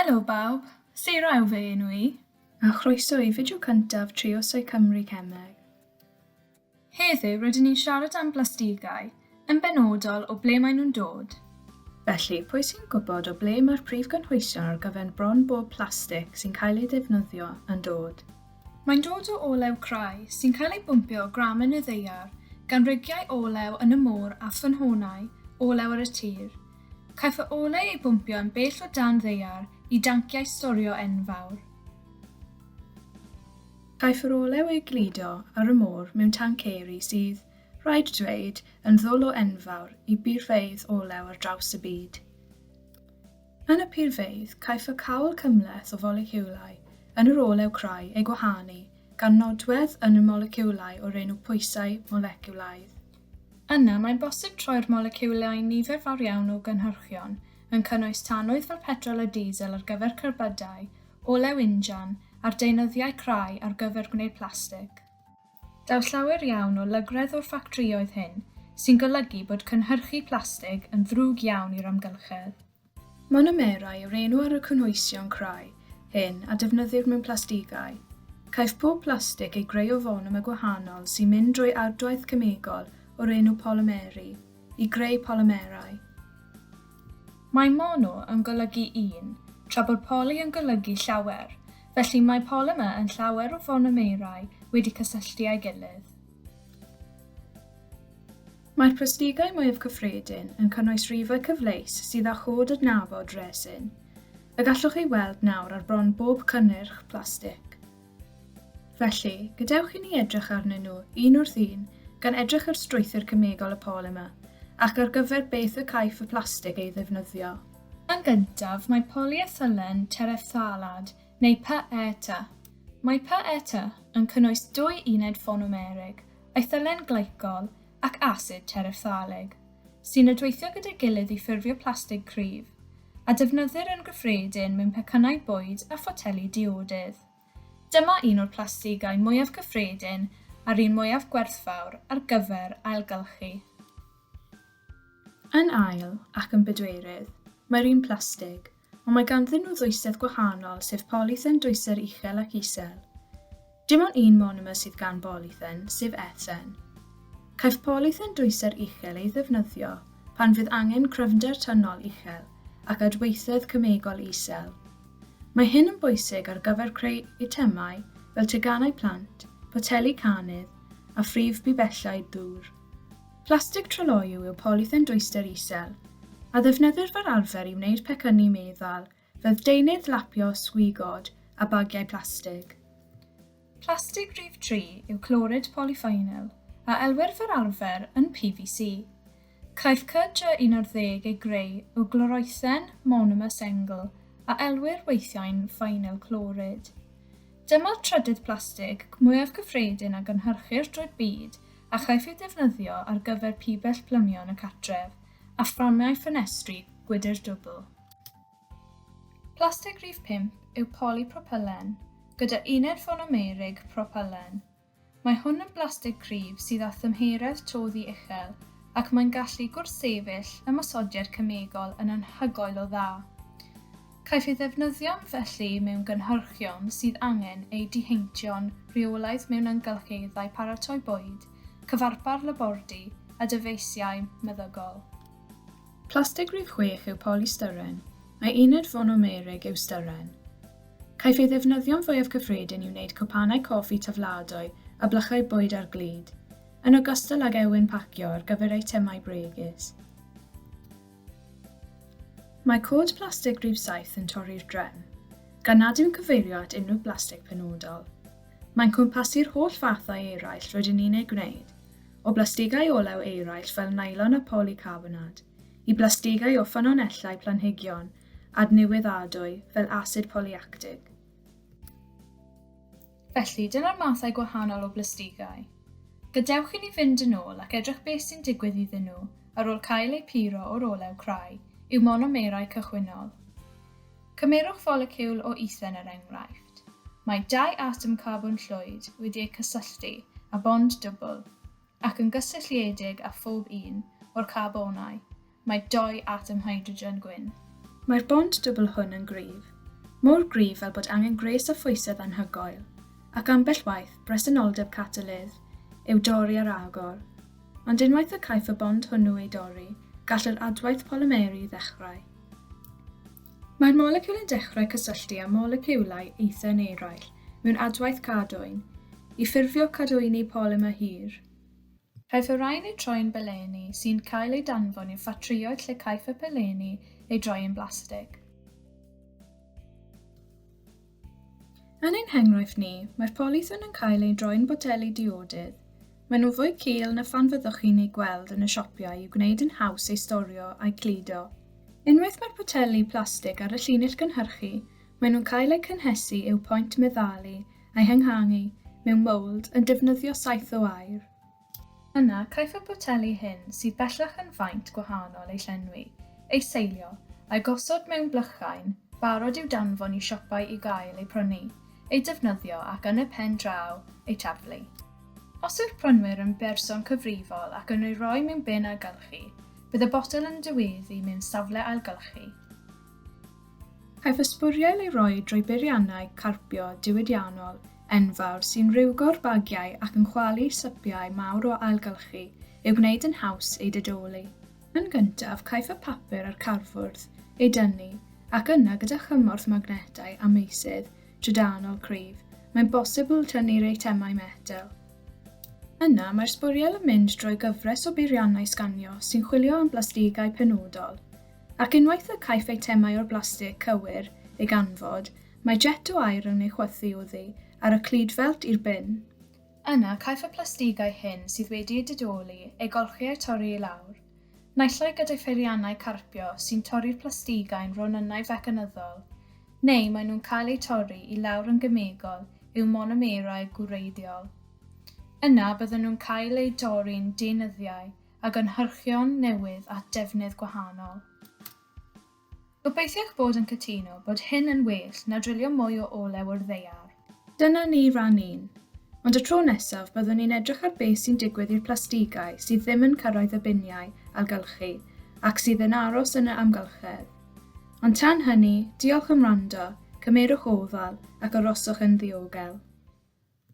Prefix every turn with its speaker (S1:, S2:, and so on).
S1: Helo bawb, Sarah yw fy enw i. A chroeso i fideo cyntaf Triosau Cymru Cemeg. Heddiw rydyn ni'n siarad am blastigau, yn benodol o ble maen nhw'n dod. Felly, pwy sy'n gwybod o ble mae'r prif gynhwysion ar gyfer bron bob plastig sy'n cael ei ddefnyddio yn dod? Mae'n dod o olew crai sy'n cael ei bwmpio o gramen y ddaear gan rygiau olew yn y môr a ffynhonnau olew ar y tir. Caiff y olew ei bwmpio yn bell o dan ddaear i danciau storio enfawr. Caiff yr olew ei gludo ar y môr mewn tanceri sydd, rhaid dweud, yn ddwl o enfawr i burfeydd olew ar draws y byd. Yn y purfeydd, caiff y cawl cymhleth o foleciwlau yn yr olew crai ei gwahanu gan nodwedd yn y moleciwlau o'r enw pwysau moleciwlaidd. Yna, mae'n bosib troi'r moleciwlau'n nifer fawr iawn o gynhyrchion, yn cynnwys tanwydd fel petrol a diesel ar gyfer cerbydau, olew injan, a'r deunyddiau crai ar gyfer gwneud plastig. Daw llawer iawn o lygredd o'r ffactrïoedd hyn, sy'n golygu bod cynhyrchu plastig yn ddrwg iawn i'r amgylchedd. Monomerau yw'r enw ar y cynhwysion crai hyn a defnyddir mewn plastigau. Caiff pob plastig ei greu o fonomer gwahanol sy'n mynd drwy adwaith cemegol o'r enw polymeru i greu polymerau. Mae mono yn golygu un, tra bod poly yn golygu llawer, felly mae polymer yn llawer o fonomerau wedi cysylltu â'i gilydd. Mae'r plastigau mwyaf cyffredin yn cynnwys rhifau cyfleus sydd â chod adnabod resin, y gallwch ei weld nawr ar bron bob cynnyrch plastig. Felly, gadewch i ni edrych arnyn nhw un wrth un, gan edrych ar strwythur cemegol y polymer, ac ar gyfer beth y caiff y plastig ei ddefnyddio. Yn gyntaf, mae polyethylen tereffthalad, neu PET. Mae PET yn cynnwys dwy uned fonomerig, ethylen glycol ac asid tereffthalig, sy'n adweithio gyda'i gilydd i ffurfio plastig cryf, a defnyddir yn gyffredin mewn pecynnau bwyd a photeli diodydd. Dyma un o'r plastigau mwyaf cyffredin a'r un mwyaf gwerthfawr ar gyfer ailgylchu. Yn ail, ac yn bedwerydd, mae'r un plastig, ond mae ganddyn nhw ddwysedd gwahanol sef polythen dwysedd uchel ac isel. Dim ond un monomer sydd gan bolythen, sef ethen. Caiff polythen dwysedd uchel ei ddefnyddio pan fydd angen cryfnder tynnol uchel ac adweithedd cemegol isel. Mae hyn yn bwysig ar gyfer creu eitemau fel teganau plant, poteli canydd a phrif bibellau dŵr. Plastig tryloyw yw polythen dwyster isel, a ddefnyddir fel arfer i wneud pecynnu meddal fel deunydd lapio swigod a bagiau plastig. Plastig rhif tri yw clorid polyfenyl, a elwir fel arfer yn PVC. Caiff CG11 ei greu o gloroethen monomer sengl, a elwir weithiau'n finyl clorid. Dyma'r trydydd plastig mwyaf cyffredin a gynhyrchir drwy'r byd a chaiff ei ddefnyddio ar gyfer pibell plymio yn y cartref a fframiau ffenestri gwydr dwbl. Plastig rhif pump yw polypropylen, gyda uned fonomerig propylen. Mae hwn yn blastig cryf sydd â thymheredd toddi uchel ac mae'n gallu gwrthsefyll ymosodiad cemegol yn anhygoel o dda. Caiff ei ddefnyddio'n felly mewn gynhyrchion sydd angen eu diheintio'n rheolaidd mewn amgylcheddau paratoi bwyd, cyfarpar labordy a dyfeisiau meddygol. Plastig rhif chwech yw polystyren, a'i uned fonomerig yw styren. Caiff ei ddefnyddio'n fwyaf cyffredin i wneud cwpanau coffi tafladwy a blychau bwyd ar glud, yn ogystal ag ewyn pacio ar gyfer eitemau bregus. Mae cod plastig rhif saith yn torri'r drefn, gan nad yw'n cyfeirio at unrhyw blastig penodol. Mae'n cwmpasu'r holl fathau eraill rydyn ni'n eu gwneud, o blastigau olew eraill fel nylon a polycarbonad, i blastigau o ffynonellau planhigion adnewyddadwy fel asid polyactig. Felly, dyna'r mathau gwahanol o blastigau. Gadewch i ni fynd yn ôl ac edrych beth sy'n digwydd iddyn nhw ar ôl cael eu puro o'r olew crai i'w monomerau cychwynnol. Cymerwch foleciwl o ethen er enghraifft. Mae dau atom carbon llwyd wedi eu cysylltu â bond dwbl ac yn gysylltiedig â phob un o'r carbonau. Mae dou atom hydrogen gwyn. Mae'r bond dwbl hwn yn gryf. Mor gryf fel bod angen gwres a phwysedd anhygoel, ac ambell waith, bresenoldeb catalydd, i'w dorri ar agor. Ond unwaith y caiff y bond hwnnw ei dorri, gall yr adwaith polymeru ddechrau. Mae'r moleciwl yn dechrau cysylltu â moleciwlau eithin eraill mewn adwaith cadwyn, i ffurfio cadwyni polymer hir. Caiff y rhain eu troi'n belenni sy'n cael eu danfon i'r ffatrïoedd lle caiff y pelenni eu droi yn blastig. Yn ein henghraifft ni, mae'r polythyn yn cael ei droi'n boteli diodydd. Maen nhw'n fwy cul na phan fyddwch chi'n eu gweld yn y siopau i'w gwneud yn haws eu storio a'u cludo. Unwaith mae'r poteli plastig ar y llinell gynhyrchu, maen nhw'n cael eu cynhesu i'w pwynt meddalu a'u henghangu mewn mowld yn defnyddio saeth o aer. Yna, caiff y poteli hyn, sydd bellach yn faint gwahanol, eu llenwi, eu seilio, a'u gosod mewn blychau'n barod i'w danfon i siopau i gael eu prynu, eu defnyddio ac yn y pen draw, eu taflu. Os yw'r prynwyr yn berson cyfrifol ac yn ei roi mewn bin ailgylchu, bydd y botel yn diweddu mewn safle ailgylchu. Caiff y sbwriel ei roi drwy beiriannau carpio diwydiannol enfawr sy'n rhwygo'r bagiau ac yn chwalu sypiau mawr o ailgylchu i'w gwneud yn haws eu didoli. Yn gyntaf, caiff y papur a'r cardfwrdd ei dynnu, ac yna gyda chymorth magnetau a meysydd trydanol cryf, mae'n bosibl tynnu'r eitemau metel. Yna, mae'r sbwriel yn mynd drwy gyfres o beiriannau sganio sy'n chwilio am blastigau penodol. Ac unwaith y caiff eitemau o'r blastig cywir ei ganfod, mae jet o aer yn ei chwythu oddi ar y cludfelt i'r bin. Yna, caiff y plastigau hyn sydd wedi eu didoli eu golchi a'u torri i lawr, naill ai gyda pheiriannau carpio sy'n torri'r plastigau'n ronynnau fecanyddol, neu maen nhw'n cael eu torri i lawr yn gemegol i'w monomerau gwreiddiol. Yna, bydden nhw'n cael eu dorri'n deunyddiau a gynhyrchion newydd at defnydd gwahanol. Gobeithio eich bod yn cytuno bod hyn yn well na drilio mwy o olew o'r ddaear. Dyna ni, rhan un. Ond y tro nesaf byddwn ni'n edrych ar beth sy'n digwydd i'r plastigau sydd ddim yn cyrraedd y biniau ailgylchu ac sydd yn aros yn y amgylchedd. Ond tan hynny, diolch am wrando, cymerwch ofal ac aroswch yn ddiogel.